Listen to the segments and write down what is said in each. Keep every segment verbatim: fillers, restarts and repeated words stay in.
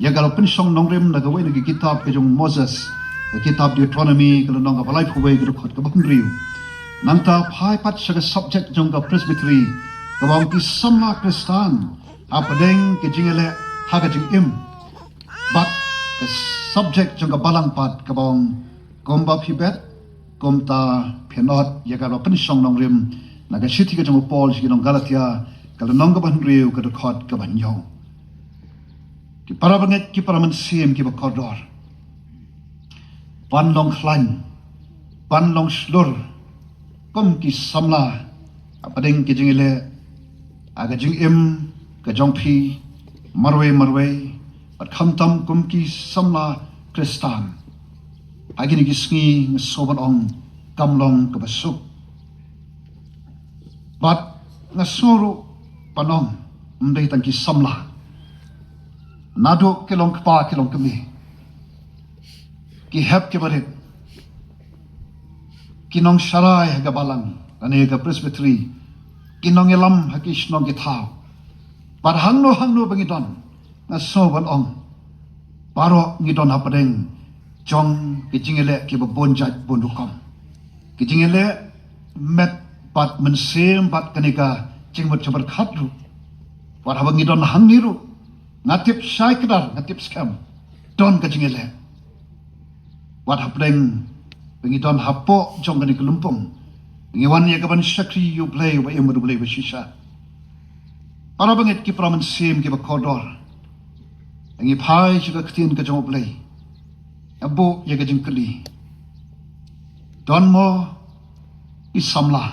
Ïa ka la pynshong nongrim na kawei na ki kitab ka jong u Moses, ka kitab Deuteronomy, ka lynnong kaba laiphew wei, ka dkhot kaba hynriew. Nangta phai pat sha ka subject jong ka Presbytery, kaba ong ki samla Khristan hapdeng ki jingïaleh ha ka jingim. Bad ka subject jong ka Balang pat kaba ong kumba phi bet, kumta phin ot. Ïa ka la pynshong nongrim na ka shithi ka jong u Paul sha ki nong Galatia, ka lynnong kaba hynriew, ka dkhot kaba hynñiew. Ki para bangeit, ki para mynsiem kiba kordor, ban long khlaiñ, ban long shlur kum ki samla hapdeng ki jingïaleh ha ka jingim ka jong phi marwei marwei, bad khamtam kum ki samla Khristan. Ha kine ki sngi nga sngew ban ong kam long kaba suk. Bad nga sngew ruh ban ong ym dei tang ki samla, naduh ki long kpa ki long kmie, ki hep ki barit, ki nongsharai ha ka Balang lane ka Presbytery, ki nongïalam ha ki shnong ki thaw, bad hangno hangno ba ngi don, nga sngew ban ong baroh ngi don hapdeng jong ki jingïaleh kiba bun jait bun rukom. Ki jingïaleh met bad mynsiem bad kane ka jingmut jingpyrkhat ruh. Wat haba ngi don hangne ruh, nga tip shai kdar, nga tip skhem, don ka jingïaleh. Wat hapdeng ba ngi don hapoh jong kane ka lympung, ngi wan ïa ka ban shakri ïa U Blei uba im bad U Blei uba shisha. Para bangeit, ki para mynsiem kiba kordor, ngi phai sha ka ktien ka jong U Blei. Nga buh ïa ka jingkylli, don mo ki samla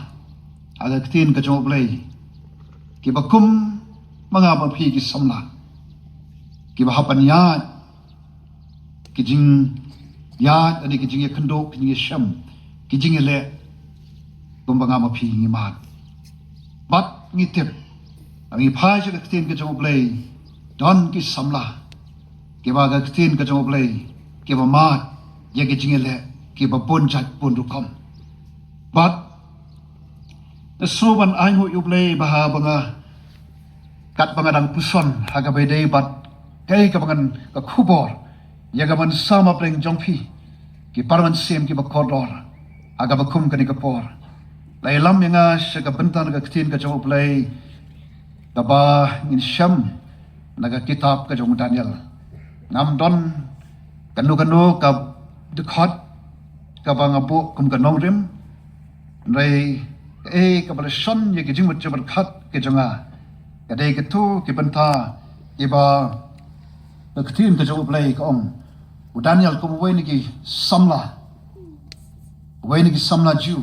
ha ka ktien ka jong U Blei kiba kum ma nga ma phi ki samla, kiba hap ban ïaid ki jingïaid, lane ki jingïakynduh, ki jingïashem, ki jingïaleh kumba nga ma phi ngi mad? Bad ngi tip, ngi phai sha ka ktien ka jong U Blei, don ki samla kiba ha ka ktien ka jong U Blei kiba mad ïa ki jingïaleh kiba bun jait bun rukom. Bad nga sngew ban ainguh ïa U Blei ba haba nga, katba nga dang puson ha kaba ïadei bad kaei kaba ngan ka khubor ïa ka ban sam hapdeng jong phi, ki para mynsiem kiba kordor, ha kaba kum kane ka por, la ïalam ïa nga sha ka bynta na ka ktien ka jong U Blei kaba ngin shem na ka kitab ka jong u Daniel. Ngam don kano kano ka dkhot kaba nga buh kum ka nongrim, hynrei kaei kaba la shon ïa ki jingmut jingpyrkhat ka jong nga, ka dei kato ki bynta kiba ka ktien ka jong U Blei ka ong, u Daniel kum uwei na ki samla, uwei na ki samla Jiw,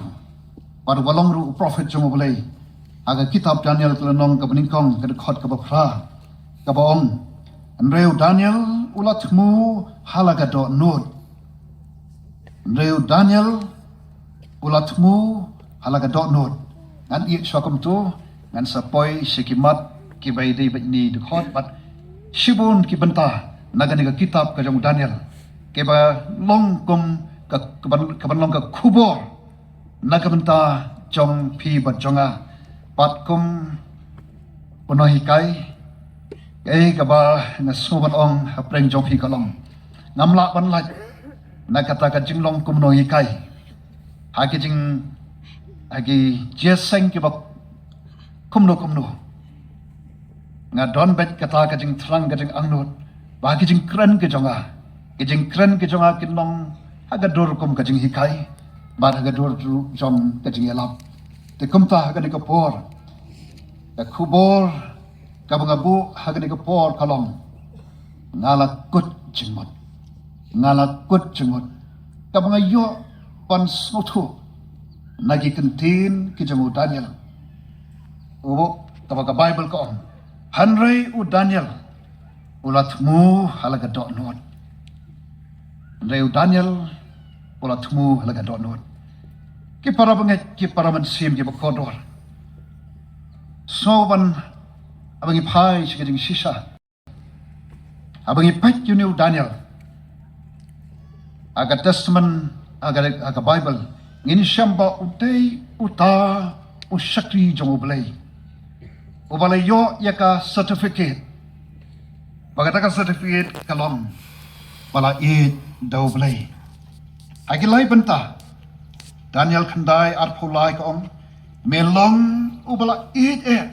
bad uba long ruh u prophet jong U Blei, ha ka kitab Daniel ka lynnong kaba nyngkong, ka dkhot kaba phra, kaba ong, hynrei u Daniel u la thmu ha la ka dohnud. Hynrei u Daniel u la thmu ha la ka dohnud. Ngan ïeh shuwa kumto, ngan sa poi sha ki mat kiba ïadei bad kine ki dkhot bad shibun ki bynta na kane ka kitab ka jong u Daniel, kiba long kum ka, kaban, kaban long ka khubor na ka bynta jong phi bad jong nga. Bad kum u nonghikai, kaei kaba nga sngew ban ong hapdeng jong phi ka long, ngam lah ban lait na kata ka jinglong kum u nonghikai ha ki jing, ha ki jingïaseng kiba kumno kumno. Nga don beit kata ka jingthrang, ka jingangnud, ba ki jingkren ki jong nga, ki jingkren ki jong nga kin long ha ka dur kum ka jinghikai bad ha ka dur ruh jong ka jingïalap. Te kumta ha kane ka por, ka khubor kaba nga buh ha kane ka por ka long, nga la kut jingmut. Nga la kut jingmut kaba nga ïoh ban sngewthuh na ki ktien ki jong u Daniel. U, kaba ka Baibl ka ong, hynrei u Daniel u la thmu ha la ka dohnud. Hynrei u Daniel u la thmu ha la ka dohnud. Ki para bangeit, ki para mynsiem kiba kordor, sngew ban, haba ngi phai sha ka jingshisha, haba ngi peit ïa une u Daniel ha ka Testament, ha ka, ha ka Baibl, ngin shem ba u dei uta u shakri jong U Blei uba la ïoh ïa ka certificate Ba kata ka certificate ka long ba la ïeit da U Blei. Ha ki lai bynta, Daniel khyndai arphew lai ka ong, me long uba la ïeit eh.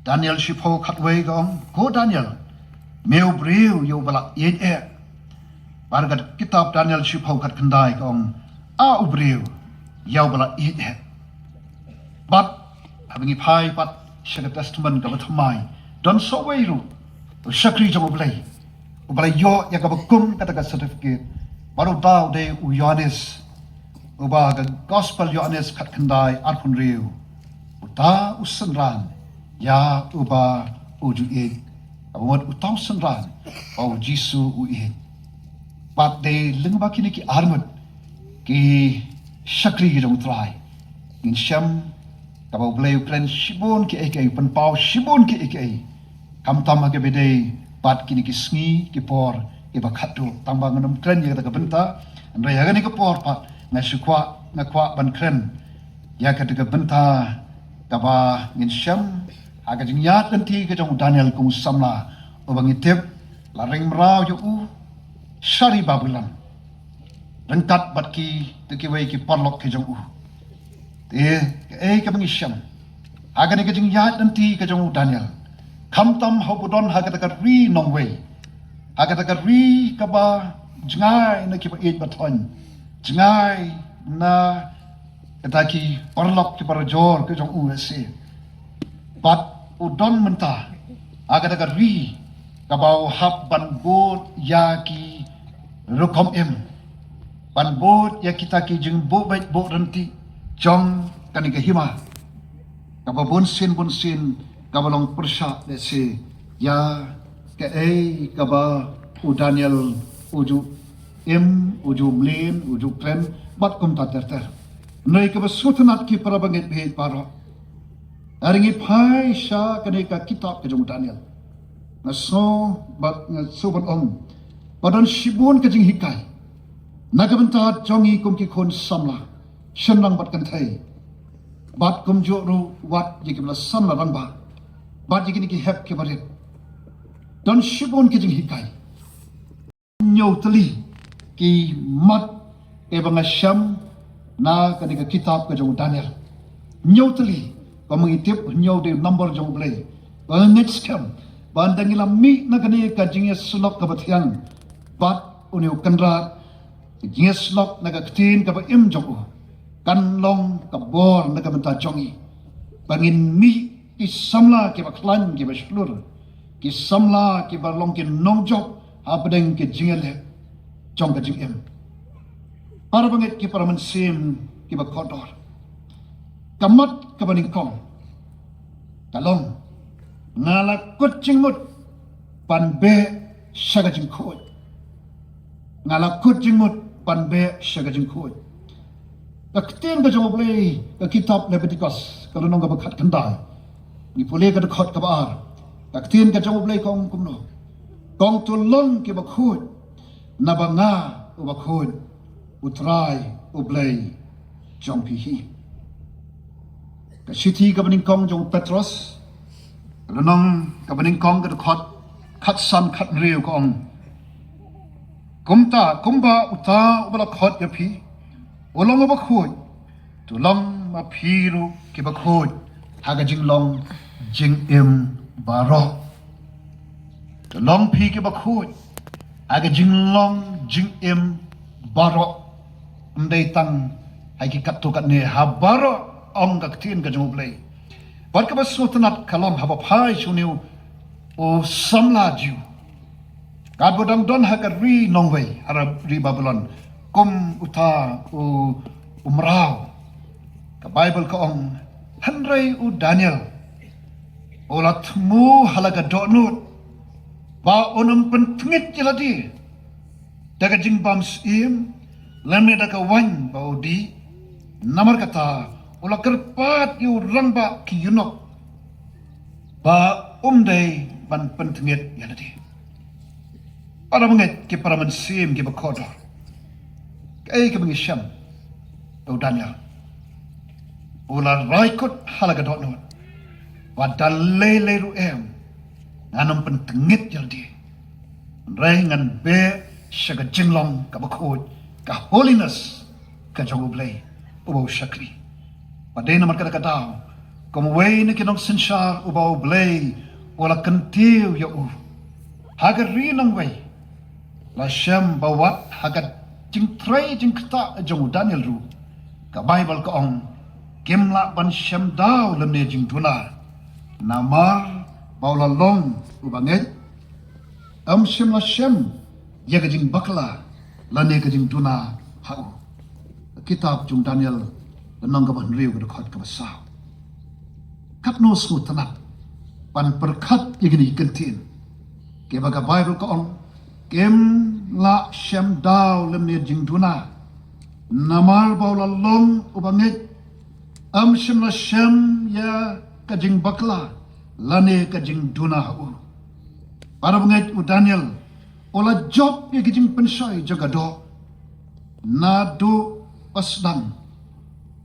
Daniel shiphew khatwei ka ong, ko Daniel, me u briew ïa uba la ïeit eh. Bad ka kitab Daniel shiphew khatkhyndai ka ong, a u briew ïa uba la ïeit eh. Bad haba ngi phai pat sha ka Testament kaba thymmai, don sawei ruh u shakri jong U Blei uba la ïoh ïa kaba kum kata ka certificate. Bad uta u dei u Ïoannis, uba ka Gospel Ïoannis khatkhyndai arphew hynriew, uta u synran ïa uba u ju ïeit. Kaba mut uta u synran ba U Jisu u ïeit. Bad dei lyngba kine ki arngut ki shakri ki jong U Trai, ngin shem kaba U Blei u kren shibun kiei kiei, u pynpaw shibun kiei kiei. Khamtam ha kaba ïadei bad kine ki sngi ki por kiba khatduh, tang ba ngan ym kren ïa kata ka bynta. Hynrei ha kane ka por pat nga shu kwah, nga kwah ban kren ïa kata ka bynta kaba ngin shem ha ka jingïaid lynti ka jong u Daniel kum u samla uba ngi tip la ring mraw ïa u sha ri Babilon ryngkat bad kito kiwei ki paralok ki jong u. Te kaei kaba ngi shem ha kane ka jingïaid lynti ka jong u Daniel? Khamtam haba u don ha kata ka ri nongwei, ha kata ka ri kaba jngai na kiba ïeit ba thoiñ, jngai na kata ki paralok kiba rajor ki jong u lehse. Bad u don mynta ha kata ka ri kaba u hap ban bud ïa ki rukom im, ban bud ïa kita ki jingbuh beit buh ryntih jong kane ka hima, kaba bunsien bunsien kaba long pyrshah lehse ïa kaei kaba u Daniel u ju im, u ju mlien, u ju kren bad kumta ter ter. Hynrei kaba sngewtynnat ki para bangeit baieit baroh, hynrei ngi phai sha kane ka kitab ka jong u Daniel, nga sngew bad nga sngew ban ong ba don shibun ka jinghikai na ka bynta jong ngi kum ki khun samla shynrang bad kynthei, bad kumjuh ruh wat ïa kiba la samla rangbah bad ïa kine ki hep kiba rit. Don shibun ki jinghikai. Hynñiew tylli ki mat kiba nga shem na kane ka kitab ka jong u Daniel. Hynñiew tylli, kumba ngi tip hynñiew dei u number jong U Blei. Ba nga ngeit skhem ba ynda ngi la mih na kane ka jingïasyllok kaba thiang bad une u Kynrad, ka jingïasyllok na ka ktien kaba im jong u, kan long ka bor na ka bynta jong ngi ba ngin mih ki samla kiba khlaiñ kiba shlur, ki samla kiba long ki nongjop hapdeng ki jingïaleh jong ka jingim. Para bangeit ki para mynsiem kiba kordor, ka mat kaba nyngkong ka long, nga la kut jingmut ban beh sha ka jingkhuid. Nga la kut jingmut ban beh sha ka jingkhuid. Ka ktien ka jong U Blei, ka kitab Leviticus ka lynnong kaba khatkhyndai, ngi pule ka dkhot kaba ar. Ka ktien ka jong U Blei ka ong kumno? Kong, to long kiba khuid, naba nga uba khuid, U Trai U Blei jong phi hi. Ka shithi kaba nyngkong jong u Petros, lynnong kaba nyngkong ka dkhot khatsan khathynriew ka ong, kumta, kumba uta uba la khot ïa phi u long uba khuid, to long ma phi ruh kiba khuid ha ka jinglong jingim baroh. To long phi kiba khuid ha ka jinglong jingim baroh. Ym dei tang ha ki katto katne, ha baroh, ong ka ktien ka jong U Blei. Bad kaba sngewtynnat ka long haba phai sha une u samla Jiw, katba u dang don ha ka ri nongwei, ha ri Babilon, kum uta u, u mraw, ka Baibl ka ong, hynrei u Daniel u la thmu ha la ka dohnud ba un ym pyntngit ïa lade da ka jingbam syiem lane da ka waiñ ba u dih. Namar kata u la kyrpad ïa u rangbah ki eunuch ba um dei ban pyntngit ïa lade. Para bangeit ki para mynsiem kiba kordor, kaei kaba ngi shem da u Daniel? U la rai kut ha la ka dohnud, wat da lei lei ruh em, Ngan ym pyntngit ïa lade. Hynrei ngan beh sha ka jinglong kaba khuid, ka holiness ka jong U Blei uba u shakri. Bad dei namar kata ka daw, kum uwei na ki nongsynshar uba U Blei u la kyntiew ïa u ha ka ri nongwei, la shem ba wat ha ka jingtrei jingktah jong u Daniel ruh, ka Baibl ka ong, kim lah ban shem daw lymne jingduna, namar ba u la long uba ngeit, ym shym la shem ïa ka jingbakla lane ka jingduna ha u. Kitab jong u Daniel, lynnong kaba hynriew, ka dkhot kaba saw. Katno sngewtynnat ban pyrkhat ïa kine ki kyntien kiba ka Baibl ka ong, kim lah shem daw lymne jingduna, namar ba u la long uba ngeit, ym shym la shem ïa ka jingbakla lane ka jingduna ha u. Para bangeit, u Daniel u la jop ïa ki jingpynshoi jong ka doh naduh ba sdang,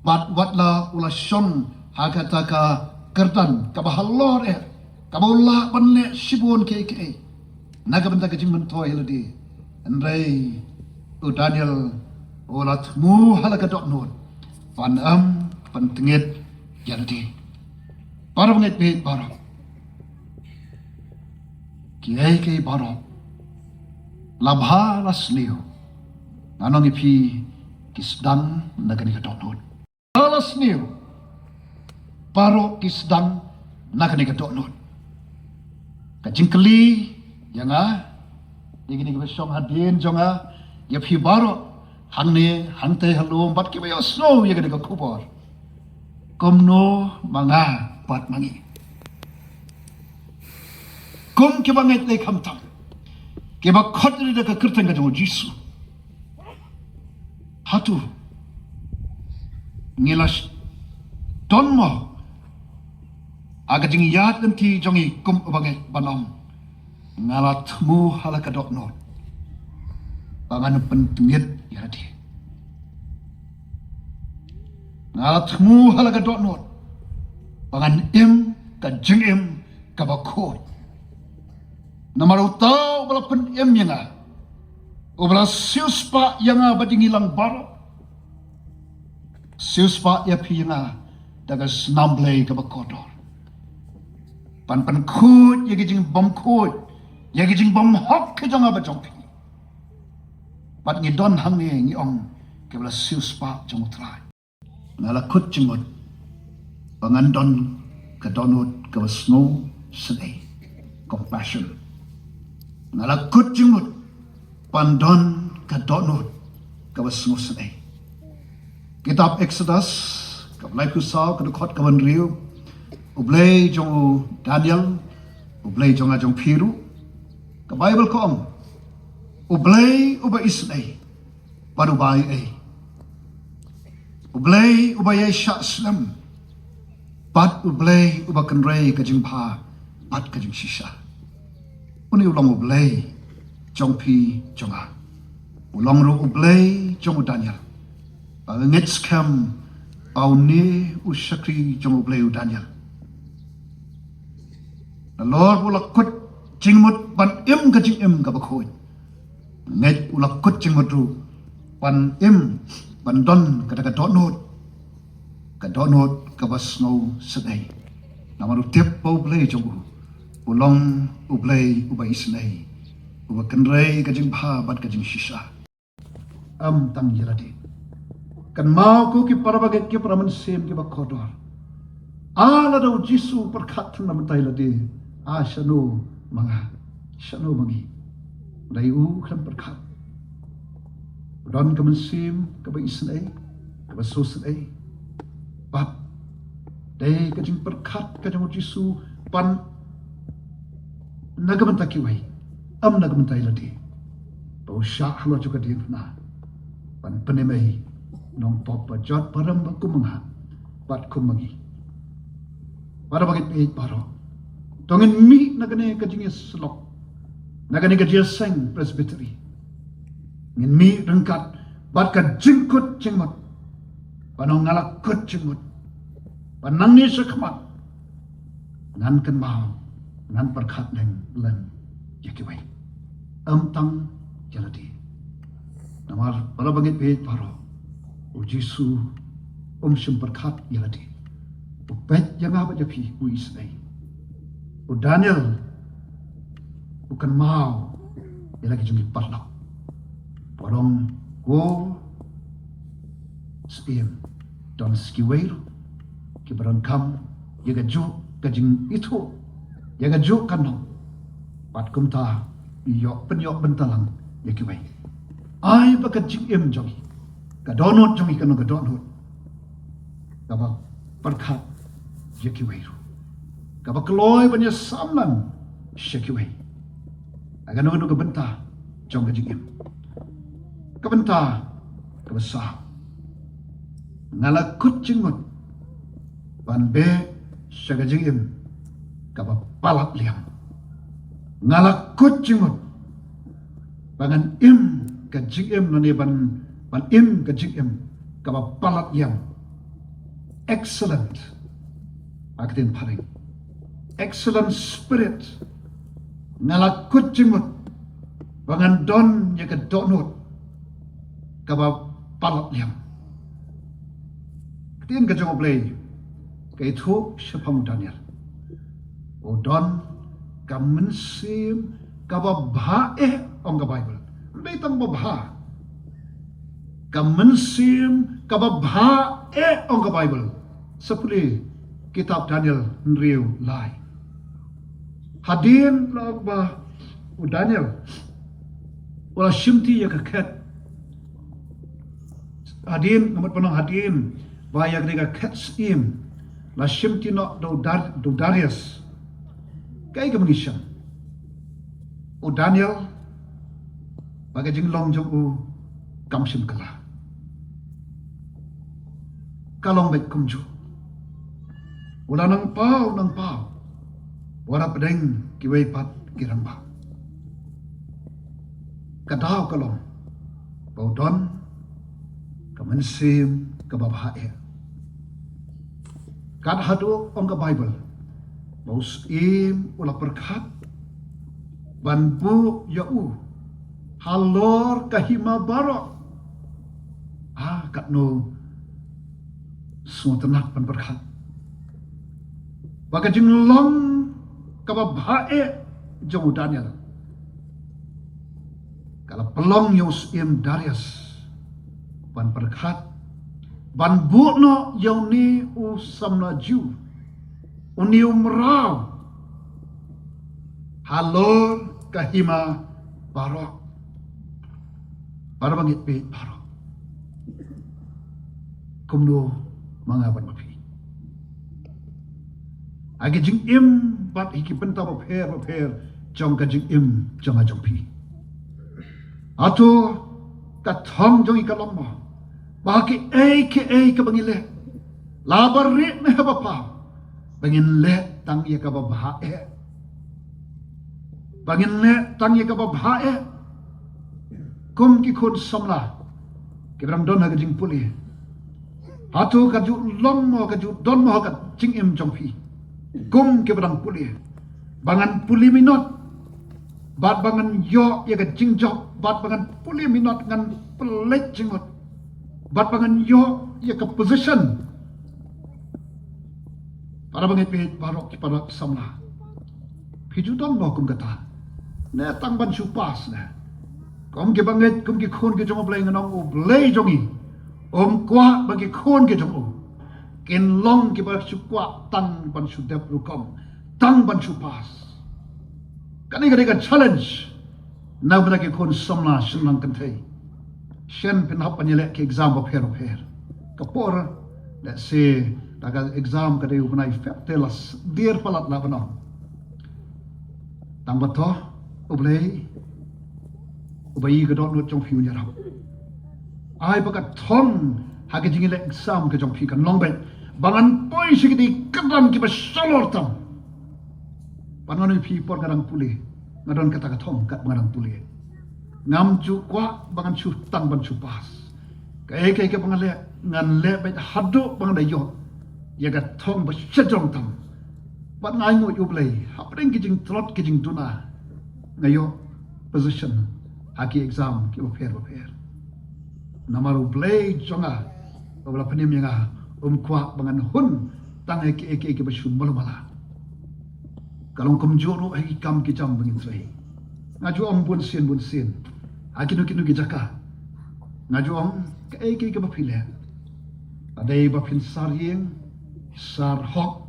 bad wat la u la shong ha kata ka kyrdan kaba halor eh, kaba u lah ban leh shibun kiei kiei na ka bynta ka jingmyntoi ïa lade. Hynrei u Daniel u la thmu ha la ka dohnud ban ym pyntngit ïa lade. Para bangeit bad baroh, kiei kiei baroh, la bha la sniew, ngan ong ïa phi, ki sdang na kane ka dohnud. Bha la sniew, baroh ki sdang na kane ka dohnud. Ka jingkylli ïa nga, ïa kine kiba shong hadien jong nga, ïa phi baroh hangne hangtei ha lum bad kiba ïohsngew ïa kane ka khubor, kumno ma nga bad ma ngi? Kum kiba ngeit lei khamtam, kiba khot ïa lade da ka kyrteng ka jong u Jisu, hato ngi la sh-, don mo ha ka jingïaid lynti jong ngi kum uba ngeit ban ong, nga la thmu ha la ka dohnud ba ngan pyntngit ïa lade? Nga la thmu ha la ka dohnud ba ngan im ka jingim kaba khuid. Namar uta uba la pynim ïa nga, uba la siewspah ïa nga bad ïa ngi lang baroh, siewspah ïa phi ïa nga da ka snam Blei kaba kordor, ban pynkhuid ïa ki jingbymkhuid, ïa ki jingbymhok ki jong nga bad jong phi. Bad ngi don hangne, ngi ong, kiba la siewspah jong U Trai. Nga la kut jingmut ba ngan don ka dohnud kaba sngewsynei, compassion. Nga la kut jingmut ban don ka dohnud kaba sngewsynei. Kitab Exodus, kaba laiphew saw, ka dkhot kaba hynriew, U Blei jong u Daniel, U Blei jong nga jong phi ruh, ka Baibl ka ong, U Blei uba isynei bad uba ïeit, U Blei uba ïaishah slem, bad U Blei uba kynrei ka jingbha bad ka jingshisha. Une u long U Blei jong phi jong nga. U long ruh U Blei jong u Daniel. Ba nga ngeit skhem ba une u shakri jong U Blei u Daniel, nalor ba u la kut jingmut ban im ka jingim kaba khuid, ngeit u la kut jingmut ruh ban im, ban don kata ka dohnud, ka dohnud kaba sngewsynei. Namar u tip ba U Blei jong u u long U Blei uba isynei, uba kynrei ka jingbha bad ka jingshisha. Ym tang ïa lade. Kynmaw ko ki para bangeit, ki para mynsiem kiba kordor, a lada u Jisu u pyrkhat tang na bynta ïa lade, a shano ma nga, shano ma ngi? Dei u khlem pyrkhat. U don ka mynsiem kaba isynei, kaba sngewsynei. Bad dei ka jingpyrkhat ka jong u Jisu ban na ka bynta kiwei, ym na ka bynta ïa lade, ba u shah halor jong ka diengphna ban pynim ïa ngi nongpop ba jot ba rem ba kum ma nga bad kum ma ngi. Para bangeit baroh, to ngin mih na kane ka jingïasyllok, na kane ka jingïaseng Presbytery, ngin mih ryngkat bad ka jingkut jingmut, ba nang nga la kut jingmut ba nangne shakhmat ngan kynmaw Ngan pyrkhat lem lem ïa kiwei, ym tang ïa lade. Namar para bangeit bad baroh, u Jisu um shym pyrkhat ïa lade. U peit ïa nga bad ïa phi, u isynei. U Daniel u kynmaw ïa la ki jong ki paralok. Parong ko Syiem, don sa kiwei ruh kiba donkam ïa kajuh ka jingithuh, ïa kajuh ka nong. Bad kumta, ïoh pynïoh bynta lang ïa kiwei. Ai ba ka jingim jong ngi, ka dohnud jong ngi, kan long ka dohnud kaba pyrkhat ïa kiwei ruh, kaba kloi ban ïasamla sha kiwei. Ha kano kano ka bynta jong ka jingim. Ka bynta kaba saw, nga la kut jingmut ban beh sha ka jingim kaba palat liang. Nga la kut jingmut ba ngan im ka jingim, lane ban, ban im ka jingim kaba palat liang. Excellent, ha ka ktien phareng, excellent spirit. Nga la kut jingmut ba ngan don ïa ka dohnud kaba palat liang. Ka ktien ka jong U Blei ka ïathuh shaphang u Daniel, u don ka mynsiem kaba bha eh, ong ka Baibl. Ym dei tang ba bha, ka mynsiem kaba bha eh, ong ka Baibl. Sa pule kitab Daniel hynriew lai. Hadien la ba u Daniel u la shimti ïa ka khet, hadien, nga mut ban ong, hadien ba ïa kane ka khet syiem la shimti noh da u Dar-, da u Darius, kaei kaba ngi shem? U Daniel, ba ka jinglong jong u kam shym kylla. Ka long beit kumjuh. U la nang paw, nang paw, wat la pdeng kiwei pat ki rangbah. Ka daw ka long ba u don ka mynsiem kaba bha eh. Kat haduh, ong ka Baibl, ba u syiem u la pyrkhat ban buh ïa u halor ka hima baroh. Ah, katno sngewtynnat ban pyrkhat ba ka jinglong kaba bha eh jong u Daniel ka la pynlong ïa u syiem Darius ban pyrkhat ban buh noh ïa une u samla Jiw, une u mraw, halor ka hima baroh. Para bangeit bad baroh, kumno ma nga bad ma phi? Ha ki jingim bad ha ki bynta bapher bapher jong ka jingim jong nga jong phi, hato ka thong jong ngi ka long mo ba kiei kiei kaba ngi leh, la ba rieh ne haba paw, ba ngin leh tang ïa kaba bha eh? Ba ngin leh tang ïa kaba bha eh? Kum ki khun samla kiba dang don ha ka jingpule, hato ka ju long mo, ka ju don mo ha ka jingim jong phi kum kiba dang pule, ba ngan pule minot bad ba ngan ïoh ïa ka jingjop, bad ba ngan pule minot, ngan pynleit jingmut, bad ba ngan ïoh ïa ka position? Para bangeit bad baroh ki para samla, phi ju don mo kum kata, ne tang ban shu pass ne? Kum ki bangeit, kum ki khun ki jong U Blei, ngan ong U Blei jong ngi um kwah ba ki khun ki jong u kin long kiba shu kwah tang ban shu dep rukom, tang ban shu pass. Kane ka dei ka challenge na ka bynta ki khun samla shynrang kynthei. Shen phin hap ban ïaleh ki exam bapher bapher. Ka por, let's say, da ka exam ka dei u bnai Feb te la dier palat la ban ong. Tang ba to U Blei uba ïohi ka dohnud jong phi un ïarap. Ai ba ka thong ha ka jingïaleh exam ka jong phi kan long beit ba ngan poi sha ki dei ka dang kiba shalor tam. Ba ngan ong ïa phi, por nga dang pule, nga don kata ka thong katba nga dang pule. Ngam ju kwah ba ngan shu tang ban shu pass. Kaei kaei kaba nga leh, ngan leh beit haduh ba ngan da ïoh ïa ka thong ba shajrong tam. Pat nga ai nguh ïa U Blei hapdeng ki jingtlot ki jingduna, nga ïoh position ha ki exam kiba pher bapher. Namar U Blei jong nga uba la pynim ïa nga um kwah ba ngan hun tang ïa kiei kiei kiba shu malu mala. Ka long kumjuh ruh ha ki kam ki jam ba ngin trei. Nga ju ong bunsien bunsien ha kino kino ki jaka, nga ju ong, kaei kaei kaba phi leh, lada dei ba phin sar ïing, sar hok,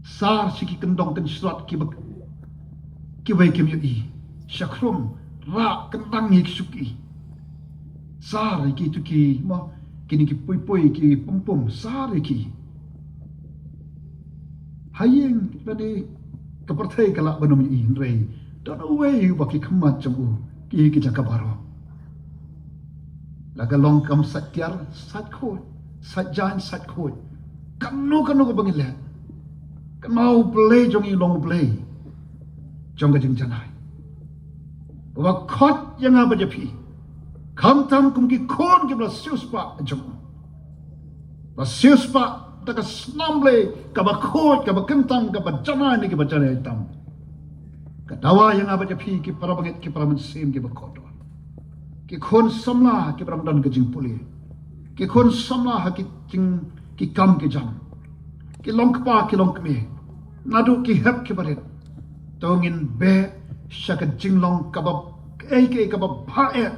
sar sha ki kyndong kynshlot kiba, kiwei kim ïohi, sha khrum, rah kyndang ïa ki shuki, sar ïa ki tuki mo, kine ki puipui, ki pumpum, sar ïa ki. Ha ïing lane ka pyrthei ka lah ban ym ïohi, hynrei don uwei uba ki khmat jong u ki ïohi ki jaka baroh. La ka long kam sait tiar, sait khuid, sait jaiñ, sait khuid, kano kano kaba ngi leh, kynmaw U Blei jong ngi u long U Blei jong ka jingjanai, uba khot ïa nga bad ïa phi, khamtam kum ki khun kiba la siewspah jong u, ba siewspah da ka snam Blei kaba khuid, kaba kyntang, kaba janai na kiba janai tam. Ka dawa ïa nga bad ïa phi, ki para bangeit, ki para mynsiem kiba kordor, ki khun samla kiba dang don ka jingpule, ki khun samla ha ki jing, ki kam ki jam, ki long kpa ki long kmie, naduh ki hep kiba rit, to ngin beh sha ka jinglong kaba, kaei kaei kaba bha eh,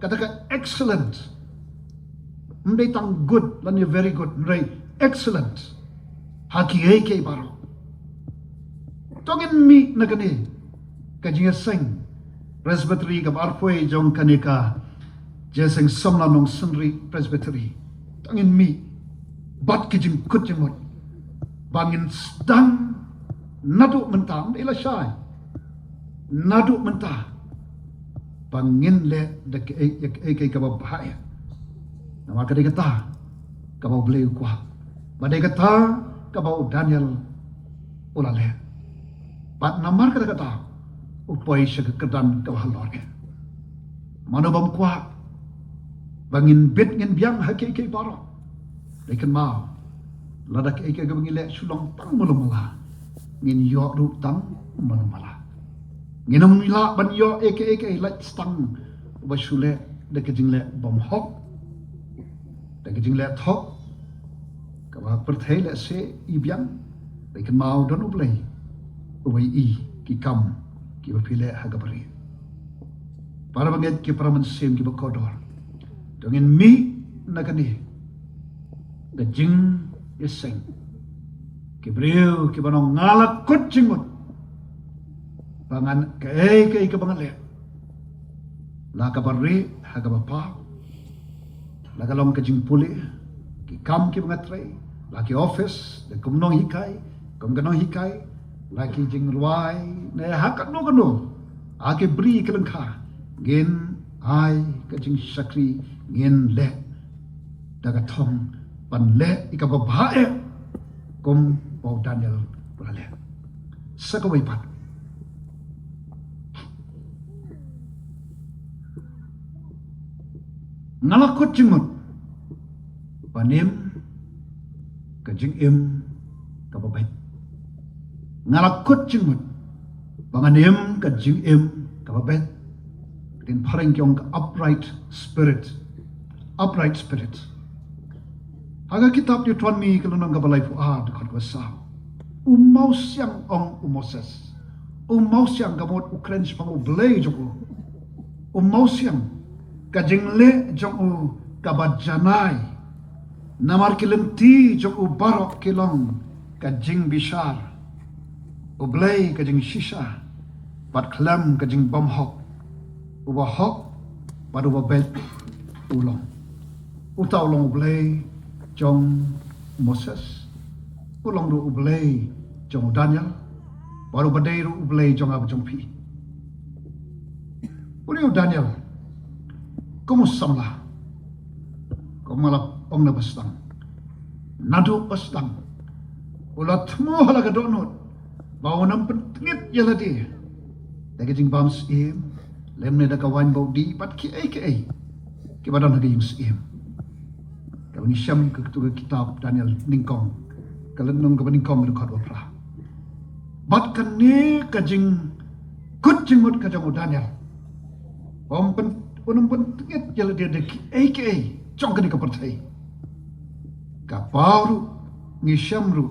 kata ka excellent. Ym dei tang good lane very good, hynrei excellent ha kiei kiei baroh. To ngin mih na kane ka jingïaseng Presbytery kaba arphew jong kane ka jingïaseng samla Nongsynriah Presbytery. To ngin mih bad ki jingkut jingmut ba ngin sdang naduh mynta, ym dei lashai, naduh mynta, ba ngin leh da kaei kaei kaba bha eh. Namar ka dei kata kaba U Blei u kwah, ba dei kata kaba u Daniel u la leh. Bad namar kata kata u poi sha ka kyrdan kaba halor eh. Mano bym kwah ba ngin bit ngin biang ha kiei kiei baroh? Dei kynmaw, lada kaei kaei kaba ngi leh shu long tang malu mala, ngin ïoh ruh tang malu mala. Ngin ym lah ban ïoh ïa kaei kaei lait stang uba shu leh da ka jingleh bymhok, da ka jingleh thok, kaba pyrthei lehse i biang. Dei kynmaw, don U Blei uba i ki kam kiba phi leh ha kaba rieh. Para bangeit, ki para mynsiem kiba kordor, to ngin mih na kane ka jingïaseng, ki briew kiba ong, nga la kut jingmut ba ngan, kaei kaei kaba ngan leh, la kaba rieh ha kaba paw, la ka long ka jingpule, ki kam kiba nga trei, la ki office, la kum nonghikai, kum ka nonghikai, la ki jingrwai, ne ha kano kano, ha ki bri ki lyngkha, ngin ai ka jingshakri, ngin leh da ka thong ban leh ïa kaba bha eh, kum ba u Daniel u la leh. Sa kawei pat, nga la kut jingmut ban im ka jingim kaba beit. Nga la kut jingmut ba ngan im ka jingim kaba beit. Ka ktien phareng ki ong ka upright spirit. Upright spirit. Ha ka kitab Deuteronomy ka lynnong kaba laiphew ar, dkhot kaba saw, u mawsiang, ong u Moses, u mawsiang, ka mut u kren shaphang U Blei jong u. U mawsiang, ka jingleh jong u kaba janai, namar ki lynti jong u baroh ki long ka jingbishar, U Blei ka jingshisha, bad khlem ka jingbymhok, uba hok bad uba beit u long. Uta u long U Blei jong Moses, u long ruh U Blei jong u Daniel, bad uba dei ruh U Blei jong nga bad jong phi. Une u Daniel, kum u samla, kum nga la ong na ba sdang, naduh ba sdang u la thmu ha la ka dohnud ba un ym pyntngit ïa lade da ka jingbam syiem, lymne da ka waiñ ba u dih, bad kiei kiei kiba don ha ka ïing syiem. Kaba ngi shem ka, katu ka kitab Daniel nyngkong, ka lynnong kaba nyngkong, ka dkhot ba phra. Bad kane ka jingkut jingmut ka jong u Daniel, um pyn, um pyntngit ïa lade da kiei kiei jong kane ka pyrthei. Ka paw ruh, ngi shem ruh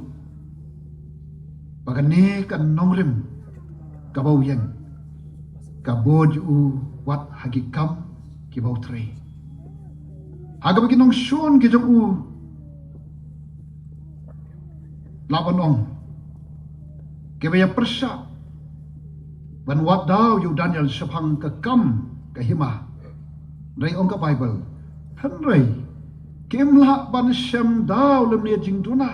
ba kane ka nongrim kaba u ïeng ka bud ïa u wat ha ki kam kiba u trei. Ha kaba ki nongshun ki jong u lah ban ong, kiba ïa pyrshah ban wad daw ïa u Daniel shaphang ka kam ka hima. Hynrei ong ka Baibl, hynrei kim lah ban shem daw lymne jingduna,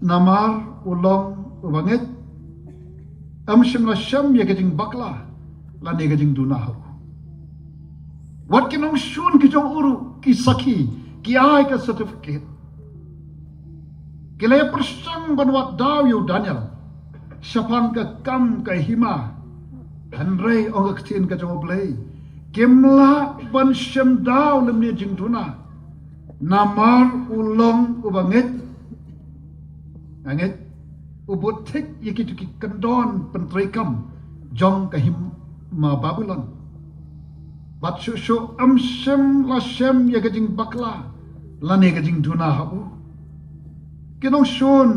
namar u long uba ngeit, ym shym la shem ïa ka jingbakla lane ka jingduna ha u. Wat ki nongshun ki jong u ruh ki sakhi, ki ai ka certificate. Ki la ïa pyrshang ban wad daw ïa u Daniel shaphang ka kam ka hima. Hynrei ong ka ktien ka jong U Blei, kim lah ban shem daw lymne jingduna, namar u long uba ngeit, nga ngeit, u bud thik ïa kito ki kyndon pyntreikam jong ka hima Babilon. Bad shuh shuh ym shym la shem ïa ka jingbakla lane ka jingduna ha u. Ki nongshun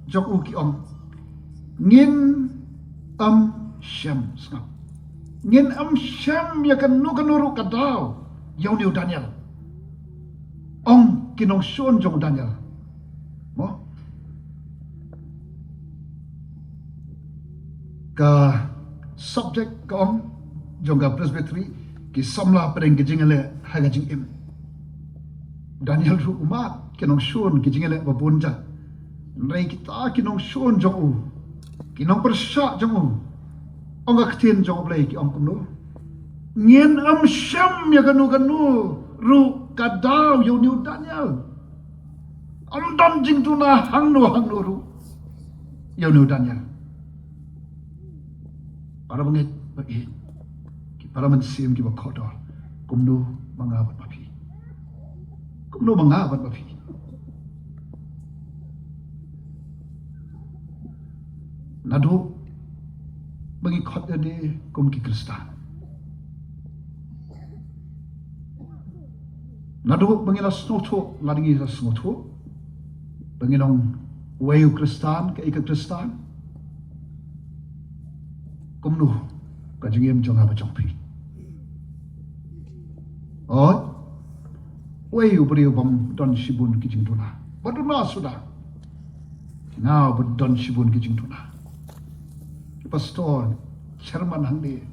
jong u ki ong, ngin ym shem, sngap, ngin ym shem ïa kano kano ruh ka daw ïa une u Daniel, ong ki nongshun jong u Daniel. Mo? Ka subject ka ong jong ka presbytery, ki samla pdeng ki jingïaleh ha ka jingim. Daniel ruh u mad ki nongshun ki jingïaleh ba bun jait. Hynrei kita ki nongshun jong u, ki nongpyrshah jong u, ong ka ktien jong U Blei ki ong kumno? Ngin ym shem ïa kano kano ruh ka daw ïa une u Daniel. Ym don jingduna hangno hangno ruh ïa une u Daniel. Para bangeit ba ïeit, ki para mynsiem kiba kordor, kumno ma nga bad ma phi? Kumno ma nga bad ma phi? Naduh ba ngi khot ïa lade kum ki Khristan, naduh ba ngi la sngewthuh, la ngi la sngewthuh ba ngi long uwei u Khristan, kaei ka Khristan, kumno ka jingim jong nga bad jong phi? Oi, uei u briew bym don shibun ki jingduna? Ba duna suda. Nga ba don shibun ki jingduna. Ki pastor, chairman hangne,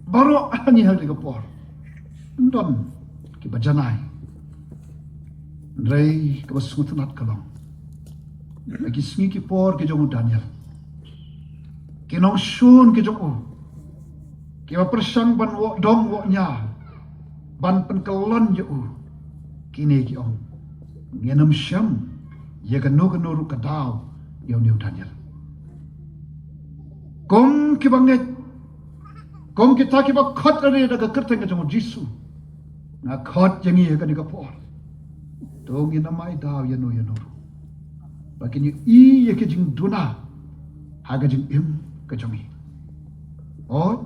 baroh hangne ha kane ka por, don kiba janai. Hynrei kaba sngewtynnat ka long, ha ki sngi ki por ki jong u Daniel, ki nongshun ki jong u, kiba pyrshang ban wad dong wad ñiar ban pynkyllon ïa u, kine ki ong, ngin ym shem ïa kano kano ruh ka daw ïa une u Daniel. Kum kiba ngeit, kum kita kiba khot ïa lade da ka kyrteng ka jong u Jisu, nga khot ïa ngi ha kane ka por, to ngin ym ai daw ïano ïano ruh ba kin ïohi ïa ka jingduna ha ka jingim ka jong ngi. Oi,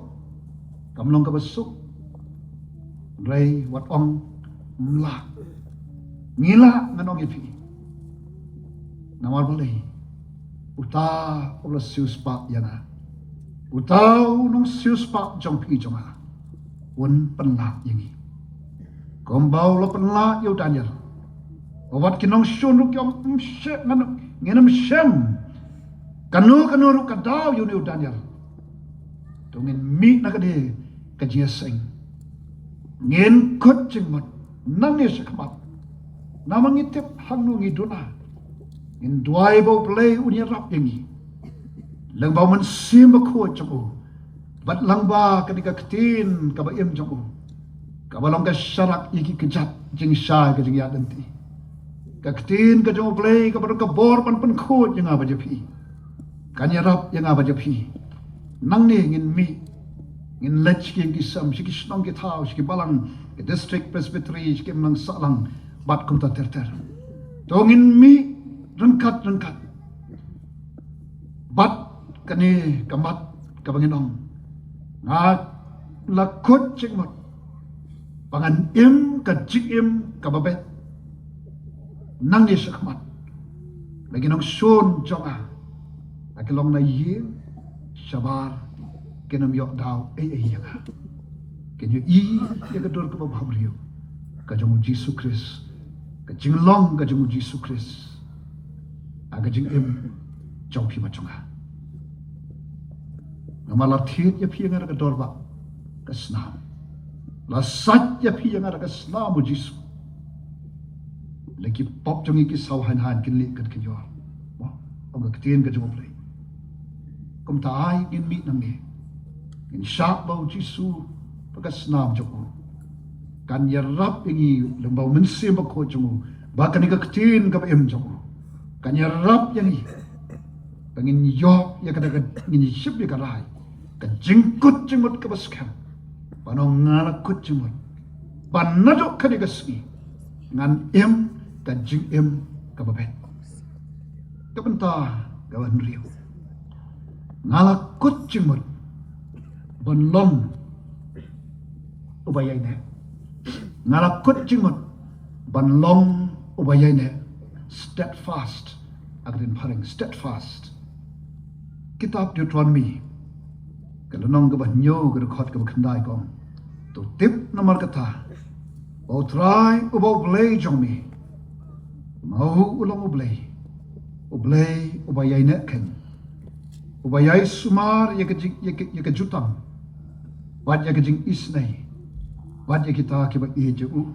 kam long kaba suk. Hynrei wat ong, ym lah. Ngi lah, ngan ong ïa phi. Namar balei? Uta u la siewspah ïa nga, uta u nongsiewspah jong phi jong nga, un pynlah ïa ngi kumba u la pynlah ïa u Daniel. Wat ki nongshun ruh ki ong, ym shem, ngan, ngin ym shem kano kano ruh ka daw ïa une u Daniel. To ngin mih na kane ka jingïaseng, ngin kut jingmut nangne shakhmat. Namar ngi tip hangno ngi duna. Ngin duwai ba U Blei un ïarap ïa ngi, lyngba u Mynsiem Bakhuid jong u, bad lyngba kane ka ktien kaba im jong u, kaba long ka sharak ïa ki kjat jingshai ka jingïaid lynti. Ka ktien ka jong U Blei kaba long ka bor ban pynkhuid ïa nga bad ïa phi, kan ïarap ïa nga bad ïa phi. Nangne ngin mih, ngin leit sha ki ïing ki sem, sha ki shnong ki thaw, sha ki balang, ki district presbytery, sha ki imlang sahlang, bad kumta ter ter. To ngin mih ryngkat ryngkat bad kane ka mat kaba ngi ong, nga la kut jingmut ba ngan im ka jingim kaba beit nangne shakhmat. La ki nongshun jong nga, la ki long na ïing shabar, kin ym ïoh daw ei ei ïa nga. Kin ïohi ïa ka dur kaba bhabriew ka jong u Jisu Khrist, ka jinglong ka jong u Jisu Khrist ha ka jingim jong phi bad jong nga. Namar la thied ïa phi ïa nga da ka dor ba ka snam, la sait ïa phi ïa nga da ka snam u Jisu. La ki pop jong ngi ki saw haiñ haiñ kin lieh kat kin ïor. Mo, ong ka ktien ka jong U Blei. Kumta ai ngin mih nangne, ngin shah ba u Jisu bad ka snam jong u kan ïarap ïa ngi, lem bad u Mynsiem Bakhuid jong u, bad kane ka ktien kaba im jong u kan ïarap ïa ngi ba ngin ïoh ïa ka, ngin ïoh ïa ka rai, ka jingkut jingmut kaba skhem. Ba nong nga la kut jingmut ba naduh kane ka sngi ngan im ka jingim kaba beit. Ka bynta kaba hynriew, nga la kut jingmut ban long uba ïaineh. Nga la kut jingmut ban long uba ïaineh. Steadfast, ha ka ktien phareng, steadfast. Kitab Deuteronomy, ka lynnong kaba hynñiew, ka dkhot kaba khyndai ka ong, to tip namar kata ba U Trai uba U Blei jong me, ma u u long U Blei, U Blei uba ïaineh khein, uba ïai sumar ïa ka jing, ïa ka, ïa ka jutang bad ïa ka jingisynei bad ïa kita kiba ïeit ïa u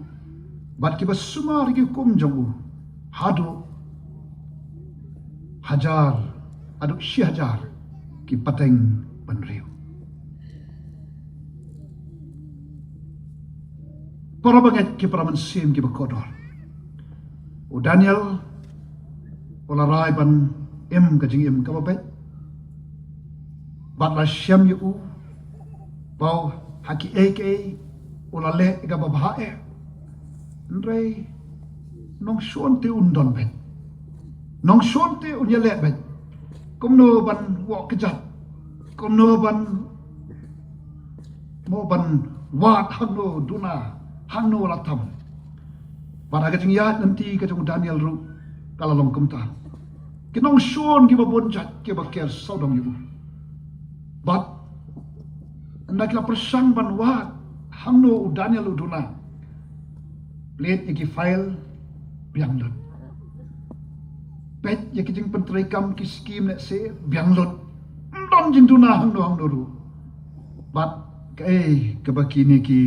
bad kiba sumar ïa ki hukum jong u haduh hajar, haduh shi hajar ki pateng bynriew. Para bangeit, ki para mynsiem kiba kordor, u Daniel u la rai ban im ka jingim kaba beit bad la shem ïa u ba ha kiei kiei u la leh kaba bha eh. Hynrei nongshun te un don beit, nongshun te un ïaleh beit kumno ban wad kjat, kumno ban, mo, ban wad hangno duna, hangno la tam. Bad ha ka jingïaid lynti ka jong u Daniel ruh ka la long kumta. Ki nongshun kiba bun jait kiba ker sawdong ïa u. Bad ynda ki la pyrshang ban wad hangno u Daniel u duna, plie ïa ki file, biang lut. Peit ïa ki jingpyntreikam, ki skim ne se, biang lut. Ym don jingduna hangno hangno ruh. Bad kaei kaba kine ki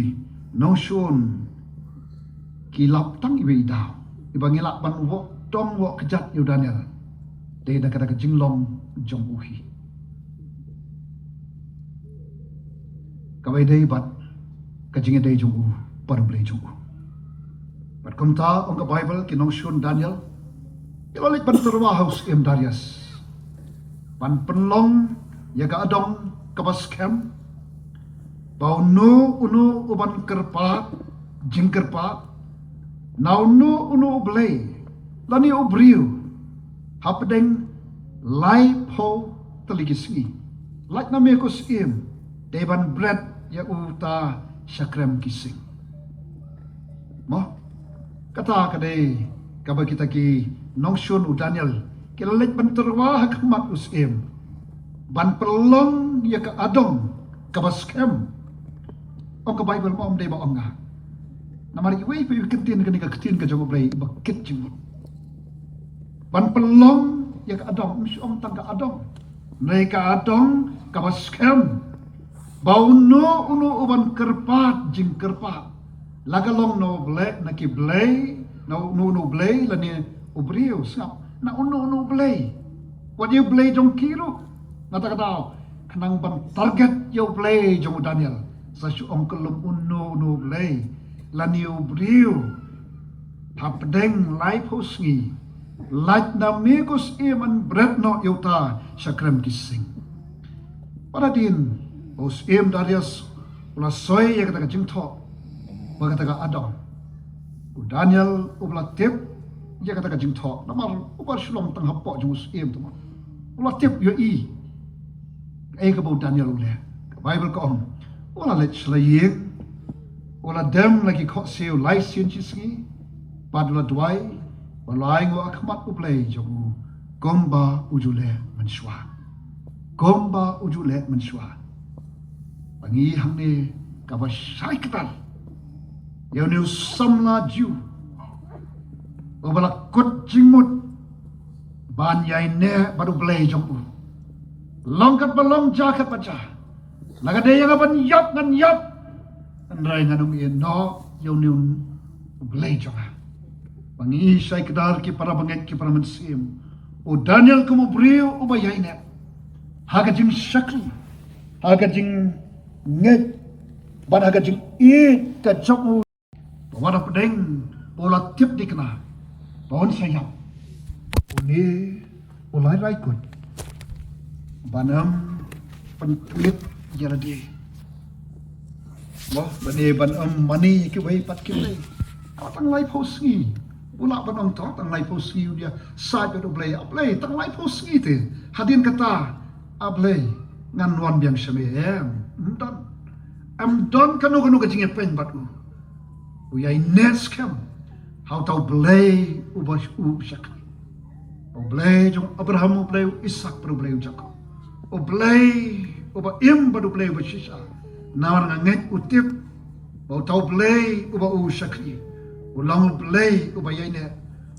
nongshun ki lap tang iwei i daw, iba ngi lah ban wad tang, wad kjat ïa u Daniel, dei da kata ka jinglong jong u hi, kaba ïadei bad ka jingïadei jong u bad U Blei jong u. Bad kumta ong ka Baibl, ki nongshun Daniel ki la leit ban tyrwa ha u syiem Darius ban pynlong ïa ka adong kaba skhem ba uno uno uban kyrpad jingkyrpad na uno uno u blei lane u briew hapdeng laiphew tylli ki sngi. Lait na me ko syiem, dei ban bret ïa uta sha krem ki sing. Mo, kata ka dei kaba kita ki nongshun u Daniel ki la leit ban tyrwa ha khmat u syiem ban pynlong ïa ka adong kaba skhem. Ong ka Baibl, mo, ym dei ba ong nga. Namar iwei pa iwei i kyntien kane ka ktien ka jong U Blei iba kit jingmut. Ban pynlong ïa ka adong, ym shu ong tang ka adong, hynrei ka adong kaba skhem ba uno uno uban kyrpad jingkyrpad, la ka long na u blei, na ki blei, na uno uno u blei lane u briew, sngap, na uno uno u blei, wat ïa u blei jong ki ruh. Na kata ka daw, khnang ban target ïa u Blei jong u Daniel, sa shu ong ka lum uno uno u blei lane u briew hapdeng laiphew sngi. Lait na me ko syiem, yn bret noh ïa uta sha krem ki sing. Bad hadien ba u syiem Darius u la soi ïa kata ka jingthoh bad kata ka adong, u Daniel u ba la tip ïa kata ka jingthoh, namar u ba shu long tang hapoh jong u syiem, tang u la tip, ïohi Kaei kaba u Daniel u leh? Ka Baibl ka ong, u la leit sha la ïing, u la dem la ki khohsiew lai sien shi sngi, bad u la duwai, bad u la ainguh ha khmat U Blei jong u, kumba u ju leh mynshuwa. Kumba u ju leh mynshuwa. Ba ngi hangne kaba shai kdar ïa une u samla Jiw uba la kut jingmut ban ïaineh bad U Blei jong u. Long katba long, jia katba jia. La ka dei ïa nga ban ïap, ngan ïap. Hynrei ngan ym ïehnoh ïa une U Blei jong nga. Ba ngi shai kdar ki para bangeit, ki para mynsiem, u Daniel kum u briew uba ïaineh ha ka jingshakri, ha ka jingngeit, bad ha ka jingïeit ka jong u. Ba wat hapdeng ba u la tip dei kane ba un sa ïap, une u la rai kut ban ym pyntngit ïa lade. Mo, lane ban ym mane ïa kiwei pat kiwei. Tang laiphew sngi. U lah ban ong, tang laiphew sngi u ïasaid bad U Blei, A Blei, tang laiphew sngi te. Hadien kata, A Blei, ngan wan biang sha me, em. Ym don, ym don kano kano ka jingïapeit bad u. U ïaineh skhem ha uta U Blei uba u shakri. U Blei jong u Abraham, U Blei u Isaak, bad U Blei u Jakob. U Blei uba im bad U Blei uba shisha. Namar nga ngeit, u tip ba uta U Blei uba u shakri u long U Blei uba ïaineh,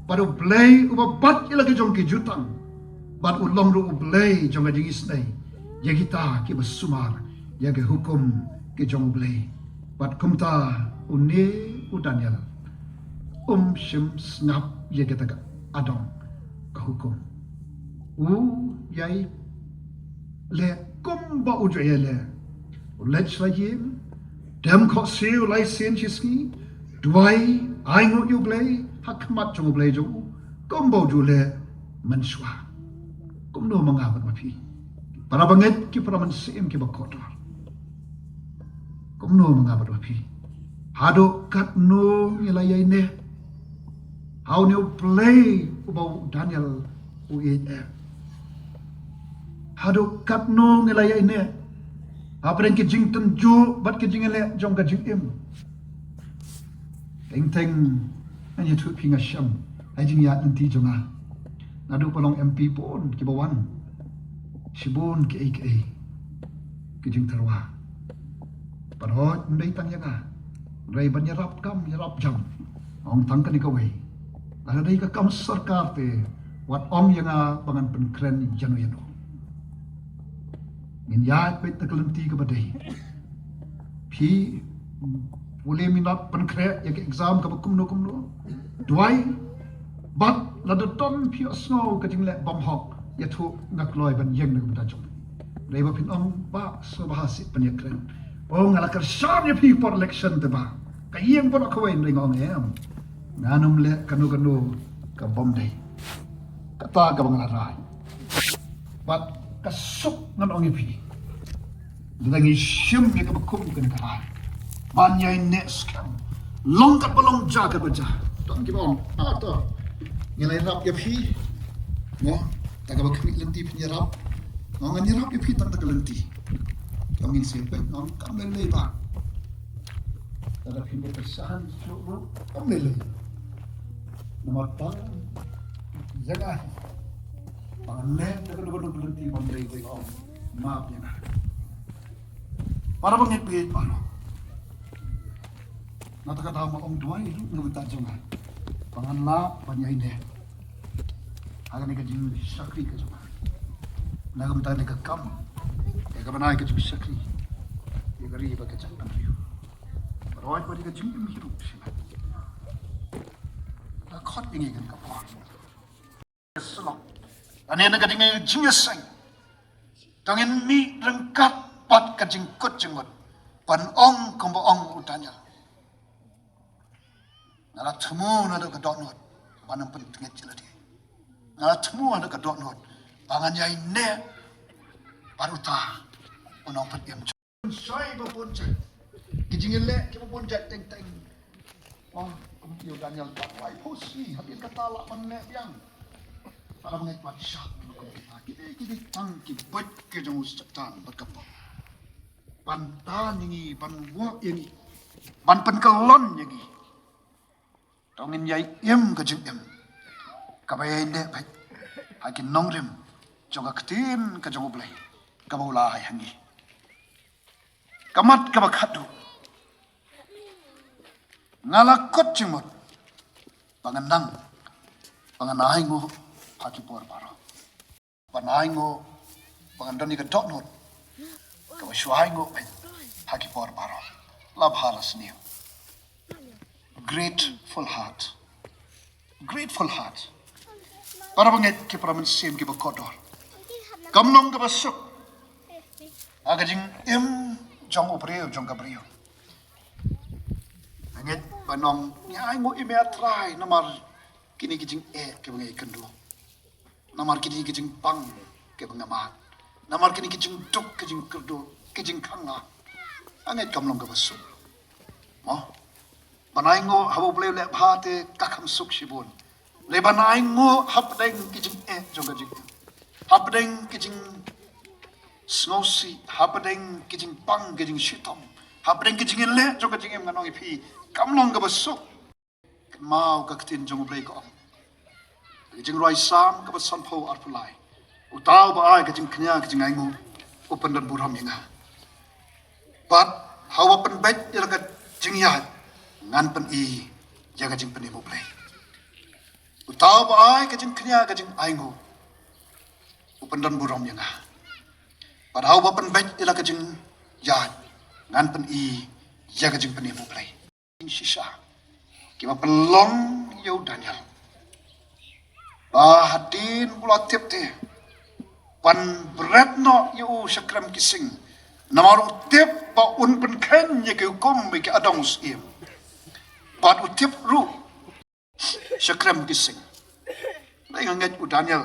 bad U Blei uba bat ïa la ki jong ki jutang, bad u long ruh U Blei jong ka jingisynei ïa kita kiba sumar ïa ki hukum ki jong U Blei. Bad kumta une u Daniel um shym sngap ïa kata ka adong ka hukum. U ïai leh kumba u ju ïai leh. U leit sha la ïing, dem khohsiew lai sien shi sngi, duwai, ainguh ïa U Blei ha khmat jong U Blei jong u, kumba u ju leh mynshuwa. Kumno ma nga bad ma phi, para bangeit, ki para mynsiem kiba kordor? Kumno ma nga bad ma phi? Haduh katno ngi la ïaineh ha une U Blei uba u Daniel u ïeit? Haduh katno ngi la ïaineh hapdeng ki jingtynjuh bad ki jingïaleh jong ka jingim? Teng teng ngan ïathuh phi, nga shem ha jingïaid lynti jong nga. Naduh ba long M P bun kiba wan, shibun kiei kiei ki jingtyrwa. Bad hooid, ym dei tang ïa nga, hynrei ban ïarap kam ïarap jam, ong tang kane kawei. Lada dei ka kam sorkar te, wat ong ïa nga ba ngan pynkren ïano ïano. Ngin ïaid beit na ka lynti kaba dei. Phi pule minot, pynkhreh ïa ka exam kaba kumno kumno, duwai. Bad lada don phi ïohsngew ka jingleh bymhok, ïathuh, nga kloi ban ïeng na ka bynta jong phi. Dei ba phin ong, Bah, sngewbha seh pynïakren. Oh, nga la kyrshan ïa phi por election te, Bah. Ka ïeng baroh kawei. Hynrei nga ong, em, ngan ym leh kano kano ka bym dei. Kata kaba nga la rai. Bad ka suk, ngan ong ïa phi, lada ngi shim ïa kaba kum kane ka rai ban ïaineh skhem, long katba long, jia katba jia, don kiba ong, ah, to, ngi la ïarap ïa phi. Mo, da kaba khmih lynti phin ïarap. Mo, ngan ïarap ïa phi tang da ka lynti. Kam ngin sngewbha, mo, kam lei lei, Bah. Lada phi ïa kyrshan shuh ruh, kam lei lei. Namar tang ïa nga, tang ne da ka dei ka lynti bym dei, dei, ong, map ïa nga. Para bangeit, bangeit baroh, na kata ka daw ma ong, duwai ruh na ka bynta jong nga ba ngan lah ban ïaineh ha kane ka jingshakri ka jong nga, na ka bynta kane ka kam, ïa ka bynta ka jingshakri ïa ka ri bad ka jaitbynriew. Baroh bad ka jingim hi ruh shisha. La khot ïa ngi kane ka por, ka syllok, lane na ka dei ka jingïaseng, to ngin mih ryngkat bad ka jingkut jingmut, ban ong kumba ong u Daniel. Nga la thmu naduh ka dohnud ban ym pyntngit ïa lade. Nga la thmu naduh ka dohnud ba ngan ïaineh bad uta u nongpynim jong nga. Shai ba bun jait, ki jingïaleh kiba bun jait teng teng. Ong kum u Daniel, tang laiphew sngi, hadien kata lah ban leh biang. Para bangeit, wat shah. Ki dei, ki dei tang ki buit ki jong u Soitan bad ka pop. Ban tan ïa ngi, ban wad ïa ngi, ban pynkyllon ïa ngi. To ngin ïai im ka jingim kaba ïai neh beit ha ki nongrim jong ka ktien ka jong U Blei kaba u la ai ha ngi. Ka mat kaba khatduh. Nga la kut jingmut ba ngan nang, ba ngan ainguh ha ki por baroh. Ban ainguh ba ngan don ïa ka dohnud kaba shu ainguh beit ha ki por baroh. La bha la sniew. Grateful heart. Grateful heart. Para bangeit, ki para mynsiem kiba kordor, kam long kaba suk ha ka jingim jong u briew, jong ka briew. Ngeit ba ngi ainguh ïa me, A Trai, namar kine ki jingeh kiba ngi ïakynduh. Namar kine ki jingpang kiba nga mad. Namar kine ki jingduk, ki jingkyrduh, ki jingkhang nga. Ngeit kam long kaba suk. Mo. Ban ainguh haba U Blei u leh bha te ka kham suk shibun. Lei ban ainguh hapdeng ki jingeh jong ka jingim, hapdeng ki jingsngewsih, hapdeng ki jingpang, ki jingshitom, hapdeng ki jingïaleh jong ka jingim, nga ong ïa phi, kam long kaba suk. Kynmaw ka ktien jong U Blei ka ong, ka jingrwai Salm kaba sanphew arphew lai: Uta uba ai ka jingkñia ka jingainguh u pyndon burom ïa nga. Bad haba pynbeit ïa la ka jingïaid, ngan pyni ïa ka jingpynim U Blei. Uta uba ai ka jingkñia ka jingainguh u pyndon burom ïa nga. Bad haba pynbeit ïa la ka jingïaid, ngan pyni ïa ka jingpynim U Blei. Jingshisha kiba pynlong ïa u Daniel, ba hadien ba u la tip te ban bret noh ïa u sha krem ki sing, namar u tip ba un pynkheiñ ïa ki hukum ïa ki adong u syiem. Bad u tip ruh sha krem ki sing. Lei nga ngeit u Daniel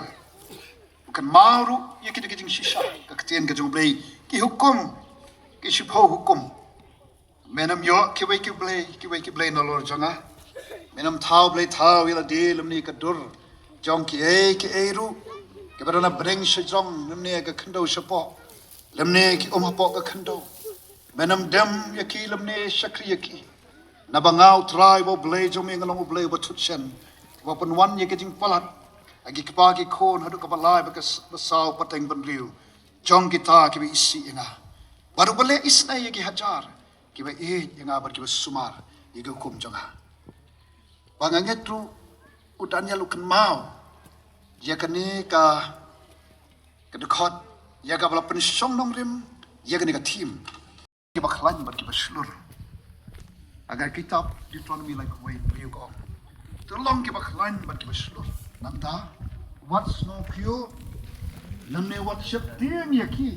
u kynmaw ruh ïa kita ki jingshisha, ka ktien ka jong U Blei, ki hukum, ki shiphew hukum. Men ym ïoh kiwei ki blei, kiwei ki blei nalor jong nga. Men ym thaw blei thaw ïa lade lymne ka dur jong kiei kiei ruh kiba don ha bneng shajrong lymne ka khyndew shapoh, lymne ki um hapoh ka khyndew. Men ym dem ïa ki lymne shakri ïa ki. Naba nga U Trai uba U Blei jong me nga long U Blei uba thut shen, uba pynwan ïa ka jingpalat ha ki kpa ki khun haduh kaba lai bad kaba saw pateng bynriew jong kita kiba isih ïa nga, bad uba leh isnei ïa ki hajar kiba ïeit ïa nga bad kiba sumar ïa ki hukum jong nga. Ba nga ngeit ruh u Daniel u kynmaw ïa kane ka, ka dkhot, ïa kaba la pynshong nongrim ïa kane ka theme. Kiba khlaiñ bad kiba shlur. Ha ka kitab Deuteronomy lai kawei briew ka ong, to long kiba khlaiñ bad kiba shlur. Nangta wat sngewkhia lymne wat sheptieng ïa ki.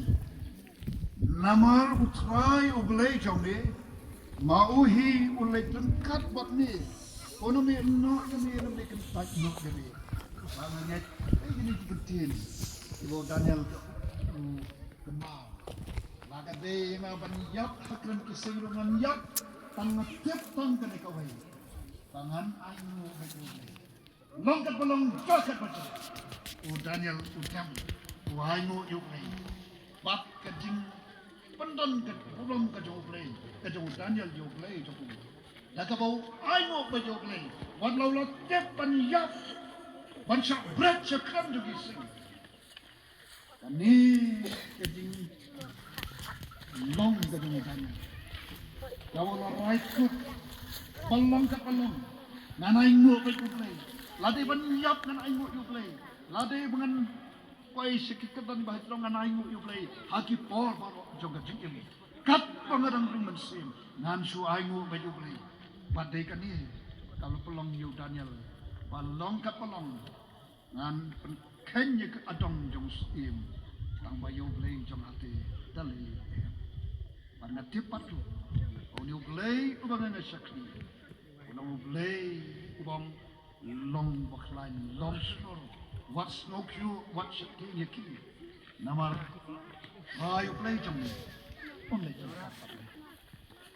Namar U Trai U Blei jong me, ma u hi un leit ryngkat bad me. Un ym ïehnoh ïa me, un ym kyntait noh ïa me. Ba nga ngeit, ei, kine ki kyntien kiba u Daniel u kynmaw. La ka dei ïa nga ban ïap ha krem ki sing ruh ngan ïap, tang nga tip tang kane kawei, ba ngan ainguh beit ïa U Blei. Long katba long, jia katba jia, u Daniel u dem, u ainguh ïa U Blei. Bad ka jingpyndon ka burom ka jong U Blei, ka jong u Daniel ïa U Blei jong u, da kaba u ainguh beit ïa U Blei, wat la u la tip ban ïap, ban shah bret sha krem jong ki sing. Kane ka jinglong ka jong u Daniel, kaba u la rai kut, ba long katba long, ngan ainguh beit ïa U Blei. Lada ban ïap ngan ainguh ïa U Blei. Lada ba ngan poi sha ki kyrdan ba hajrong ngan ainguh ïa U Blei. Ha ki por baroh jong ka jingim, katba nga dang ring mynsiem, ngan shu ainguh beit ïa U Blei. Bad dei kane kaba la pynlong ïa u Daniel, ba long katba long, ngan pynkheiñ ïa ka adong jong u syiem, tang ba ïa U Blei jong nga te da lei. Bad nga tip pat ruh, une U Blei uba nga nga shakri, u long U Blei uba ong, long ba khlaiñ, long shlur, wat sngewkhia, wat sheptieng ïa ki. Namar ba ïa U Blei jong me un leit ryngkat bad me.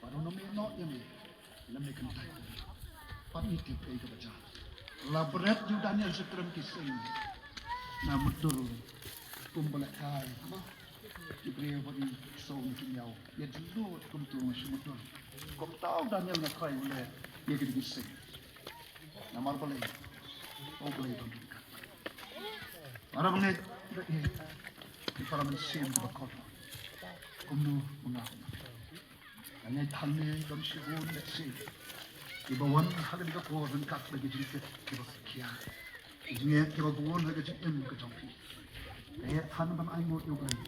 Bad un ym ïehnoh ïa me lymne kyntait. Bad ngi tip kaei kaba jia. La bret ïa u Daniel sha krem ki sing. Na mutdur kumba lehkai, haba ki briew ba ki song ki ñiaw, ïa jinglut kumto nga shu mutdur. Kumta u Daniel nga trai u leh ïa ki dei ki seng. Namar balei? U Blei u don ryngkat. Para bangeit, ïa ki para mynsiem kiba kordor. Kumno ma nga? Nga ngeit hangne don shibun lehse kiba wan ha kane ka por ryngkat bad ki jingtip kiba khia, ki jingeh kiba bun ha ka jingim ka jong phi. Nga ngeit hangne ban ainguh ïa U Blei,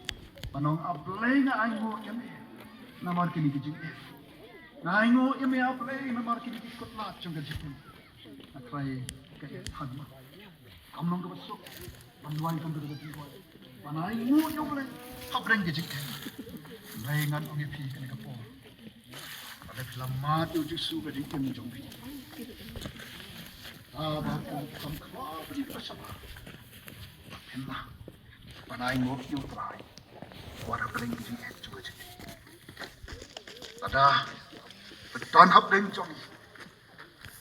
ban ong, A Blei, nga ainguh ïa me namar kine ki jingeh. Nga ainguh ïa me, A Blei, namar kine ki kutlad jong ka jingim. Nga trai ka ïa than ma kam long kaba suk ban duwai, kam long kaba duwai, ban ainguh ïa U Blei hapdeng ka jingim. Hynrei ngan ong ïa phi kane ka por, lada phi la mad ïa U Jisu ha ka jingim jong phi, haba phi kham khraw bad ïa ka sapa, phin lah ban ainguh ïa U Trai wat hapdeng ka jingim jong ka jingim. Lada phi don hapdeng jong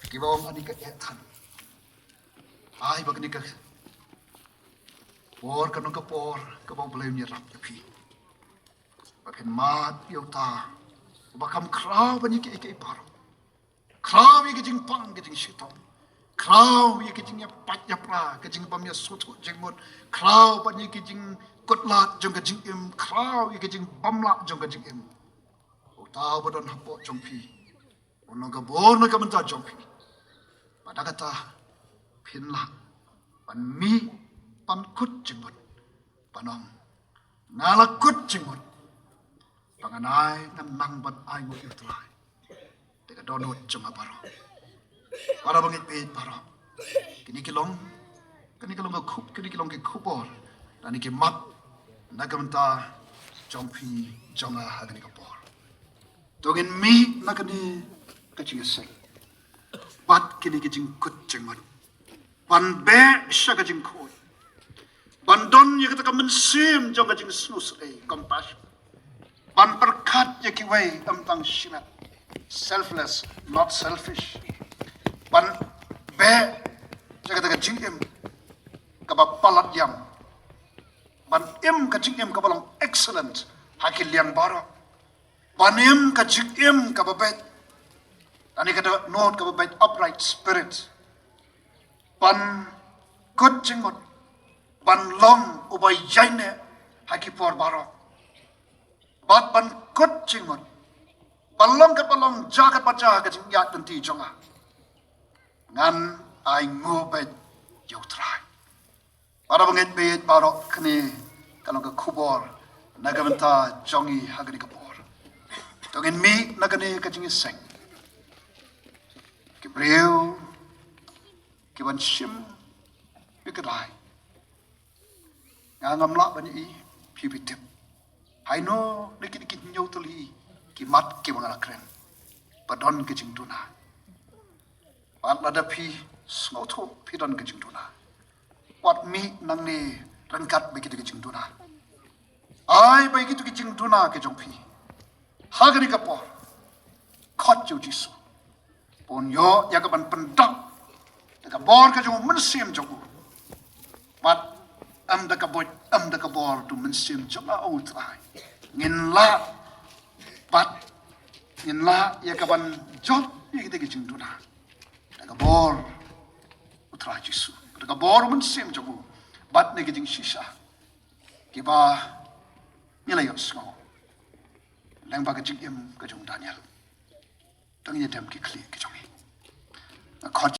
kiba ong ani ka ïa than, ai ba kane ka por kan long ka por kaba U Blei un ïarap ïa phi, ba phin mad ïa uta uba kham khraw ban ïa kiei kiei baroh. Khraw ïa ka jingpang ka jingshitom, khraw ïa ka jingïapait ïapra, ka jingbym ïasngewthuh jingmut, khraw ban ïa ka jingkutlad jong ka jingim, khraw ïa ka jingbymlah jong ka jingim. Uta uba don hapoh jong phi un long ka bor na ka bynta jong phi, ba da kata phin lah ban mih, ban kut jingmut, ban ong, nga la kut jingmut ba ngan ai, ngan nang ban ainguh ïa U Trai da ka dohnud jong nga baroh. Para bangeit baieit baroh, kine ki long, kine ki long ka khup, kine ki long ki khubor lane ki mat na ka bynta jong phi, jong nga ha kane ka por. To ngin mih na kane ka jingïaseng bad kine ki jingkut jingmut, ban beh sha ka jingkhuid, ban don ïa kata ka mynsiem jong ka jingsngewsih, compassion, ban pyrkhat ïa kiwei, ym tang shimet, selfless, not selfish, ban beh sha kata ka jingim kaba palat ïam, ban im ka jingim kaba long excellent ha ki liang baroh, ban im ka jingim kaba beit, lane ka dohnud kaba beit, upright spirit, ban kut jingmut, ban long uba ïaineh ha ki por baroh, bad ban kut jingmut, ban long katba long, jia katba jia ka jingïaid lynti jong nga, ngan ainguh beit ïa U Trai. Para bangeit baieit baroh, kane ka long ka khubor na ka bynta jong ngi ha kane ka por. To ngin mih na kane ka jingïaseng, ki briew ki ban shim ïa ka dai. Nga ngam lah ban ïohi, phi phi tip haino na kine ki hynñiew tylli ki mat kiba nga la kren ba don ka jingduna. Bad lada phi sngewthuh phi don ka jingduna, wat mih nangne ryngkat bad kita ki jingduna. Ai ba kita ki jingduna ki jong phi ha kane ka por, khot ïa U Jisu, bun ïoh ïa ka ban pyndap da ka bor ka jong U Mynsiem jong U. Bad ym da ka buit, ym da ka bor U Mynsiem jong nga, O Trai, ngin lah, bad ngin lah ïa ka ban jop ïa kita ki jingduna da ka bor U Trai Jisu, da ka bor U Mynsiem jong U, bad na ki jingshisha kiba ngi la ïohsngew lyngba ka jingim ka jong u Daniel. Tang ïa dem ki khlieh ki jong